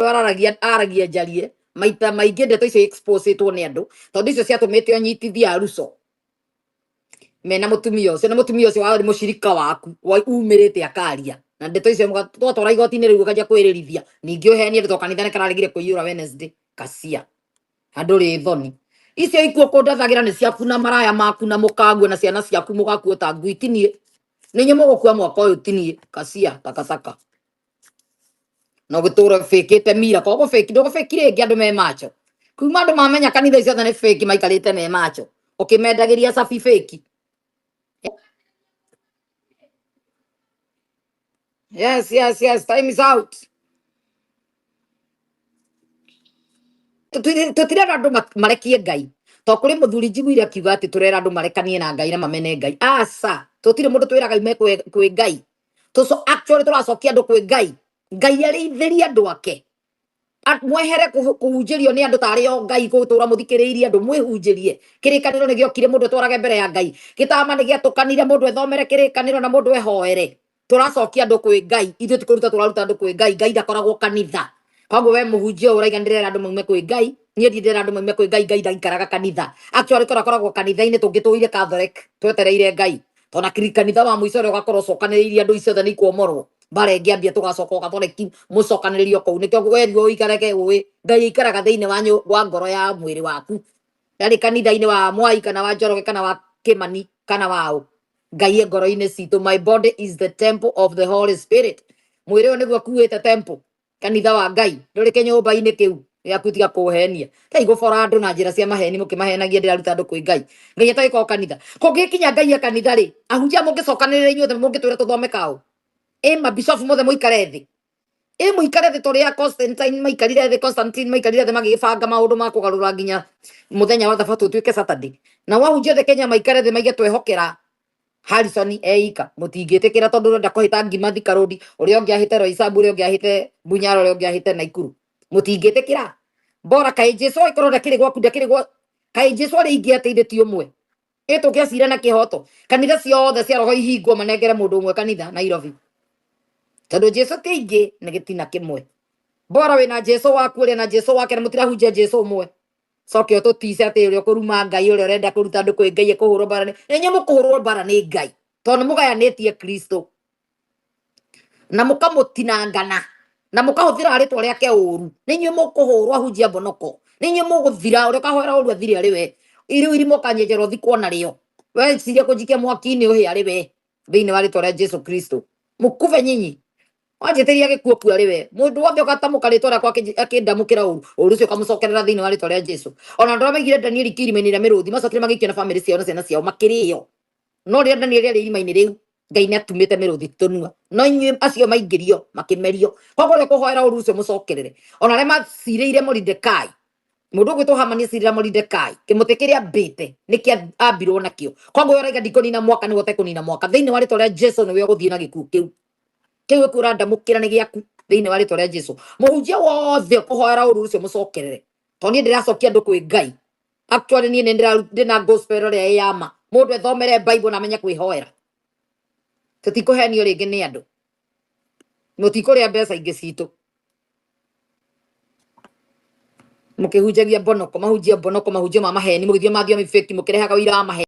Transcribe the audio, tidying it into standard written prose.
Araragia aragia njarie maita maingĩ ndeto icio exposetwo nĩ andũ tondũ icio ciatũmĩte ũnyitithia aruco mena mũtumia ũcio na mũtumia ũcio warĩ mũcirika waku umĩrĩte akaria na ndeto icio twatwara igoti-inĩ rĩu ũkanjia kwĩrĩrithia ningĩ ũhenie andũ tondũ kanitha nĩ kararegire kũiyũra Wednesday kacia andũ rĩ thoni icio ikuo kũndathagĩra nĩ ciaku na maraya maku na mũkagua na ciana ciaku mũgakuo ta ngui tinie nĩ inyuĩ mũgũkua mwaka ũyũ tinie kacia takataka na ũgĩtũra bĩkĩte mira koguo fake ndũgũbĩki rĩngĩ andũ me macho kuma andũ mamenya kanitha icio othe nĩ fake maikarĩte me macho ũkĩmendagĩria cabi fake. Yes, yes, yes, time is out. Tũtirera andũ marekie Ngai to kũrĩ mũthuri njiguire akiuga atĩ tũrera andũ marekanie na Ngai na mamene Ngai. Aca, tũtirĩ mũndũ twĩraga ime kwĩ Ngai. Tũco actually tũracokia andũ kwĩ Ngai. Ngai arĩithĩrie andũ ake. Mwehere kũhunjĩrio nĩ andũ tarĩ o Ngai gũtũra mũthikĩrĩirie andũ mwĩhunjĩrie. Kĩrĩkanĩro nĩ gĩokire mũndũ etwarage mbere ya Ngai. Gĩtama nĩ gĩatũkanire mũndũ ethomere kĩrĩkanĩro na mũndũ ehoere. Tũracokia andũ kwĩ Ngai. Ithuĩ ti kũruta tũraruta andũ kwĩ Ngai. Ngai ndakoragwo kanitha. Koguo we mũhunjia ũyũ ũraiga ndĩrera andũ maume kwĩ Ngai, niĩ ndirĩ ndĩrera andũ maume kwĩ Ngai, Ngai ndaikaraga kanitha. Actually tũrakoragwo kanitha-inĩ tũngĩtũire Catholic twetereire Ngai. Tondũ na kanitha wa mũico ũrĩa ũgakorwo ũcokanĩrĩirie andũ icio othe nĩ ikwomorwo. Mbara ĩngĩambia tũgacoka o Catholic mũcokanĩrĩrio kũu. Nĩkĩo werirwo ũikarage ũĩ Ngai aikaraga thĩinĩ wa wa ngoro ya mwĩrĩ waku. Ndarĩ kanitha-inĩ wa Mwai kana wa Njoroge kana wa Kĩmani kana wa ũ. Ngai e ngoro-inĩ citũ. My body is the temple of the Holy Spirit. Mwĩrĩ ũyũ nĩguo kuĩte temple kanitha wa Ngai ndũrĩ kĩnyũmba-inĩ kĩu gĩaku tiga kũhenia tai gũbora andũ na njĩra cia maheni mũkĩmahenagia ndĩraruta andũ kwĩ Ngai. Ngai atagĩkorwo kanitha kũngĩkinya Ngai e kanitha rĩ, ahunjia mũngĩcokanĩrĩra inyuothe mũngĩtwĩra tũthome kaũ ĩ mabishofu mothe mũikare thĩ ĩ mũikare thĩ torĩa Constantine maikarire thĩ, Constantine maikarire thĩ magĩbanga maũndũ ma kũgarũra nginya mũthenya wa thabatũ ũtuĩke Saturday. Na wahunjia othe Kenya maikare thĩ maige twehokera Harrison eika mũtingĩtĩkĩra tondũ ũrenda kũhĩta ngima Thika Road, ũrĩa ũngĩ ahĩte Roysambu, ũrĩa ũngĩ ahĩte Bunyala, ũrĩa ũngĩ ahĩte Naikuru. Mũtingĩtĩkĩra bora kaĩ Jesu angĩkorwo ndakĩrĩ gwaku ndakĩrĩ gwa kaĩ Jesu arĩ ingĩ atĩ ithe ti ũmwe ĩ tũngĩacira na kĩhoto kanitha ciothe cia roho ihingwo manengere mũndũ ũmwe kanitha Nairobi tondũ Jesu ti aingĩ nĩ gĩtina kĩmwe. Bora wĩna Jesu waku ũrĩa na Jesu wake na mũtirahunjia Jesu ũmwe. Coke ũtũtice atĩ ũrĩa ũkũruma Ngai ũrĩa ũrenda kũruta andũ kwĩ Ngai ekũhũrwo mbara nĩ inyuĩ mũkũhũrwo mbara nĩ Ngai tondũ nĩ mũgayanĩtie Kristo na mũkamũtinangana na mũkahũthĩra rĩtwa rĩake ũru. Nĩ inyuĩ mũkũhũrwo ahunjia mbonoko, nĩ inyuĩ mũgũthira. Ũrĩa ũkahoera ũru athire arĩ we. Rĩu irima ũkanyenjerwo ũthikwo narĩo. Weciria kũnjikia mwaki-inĩ ũhĩ arĩ we thĩinĩ wa rĩtwa rĩa Jesu Kristo. Mũkube nyinyi wanjĩtĩria gĩkuũ kua arĩ we. Mũndũ wothe ũgatamũka rĩtwa rĩakwa akĩndamũkĩra ũru, ũru ũcio ũkamũcokerera thĩinĩ wa rĩtwa rĩa Jesu. Ona andũ arĩa maigire Danieli kĩrima-inĩ rĩa mĩrũthi macokire magĩikio na bamĩrĩ ciao na ciana ciao makĩrĩo. No rĩrĩa Danieli arĩ irima-inĩ rĩu Ngai nĩ atumĩte mĩrũthi tũnua, no inyuĩ acio maingĩrio makĩmerio. Koguo ũrĩa ũkũhoera ũru ũcio mũcokerere. Ona arĩa macirĩire Moridekai, mũndũ ũgwĩtwo Hamani acirĩra Moridekai kĩmũtĩ kĩrĩa ambĩte nĩkĩo ambirwo nakĩo. Koguo ũraiga ndikũnina mwaka nĩwe ũtekũnina mwaka thĩinĩ wa rĩtwa rĩa Jesu nĩwe ũgũthiĩ na gĩkuũ kĩu kĩu gĩkuũ ũrandamũkĩra nĩ gĩaku thĩinĩ wa rĩtwa rĩa Jesu. Mũhunjia wothe ũkũhoera ũru ũcio mũcokerere, tondũ niĩ ndĩracokia andũ kwĩ Ngai. Actually niĩ nĩ ndĩna gospel ĩrĩa ĩ ya ma, mũndũ ethomere Bible na amenye kwĩhoera. Tũtikũhenio rĩngĩ nĩ andũ, mũtikũrĩa mbeca ingĩ citũ mũkĩhunjagia mbonoko, mahunjia mbonoko, mahunjio ma maheni, mũgĩthiĩ mathiomi fake, mũkĩrehaga ũira wa maheni.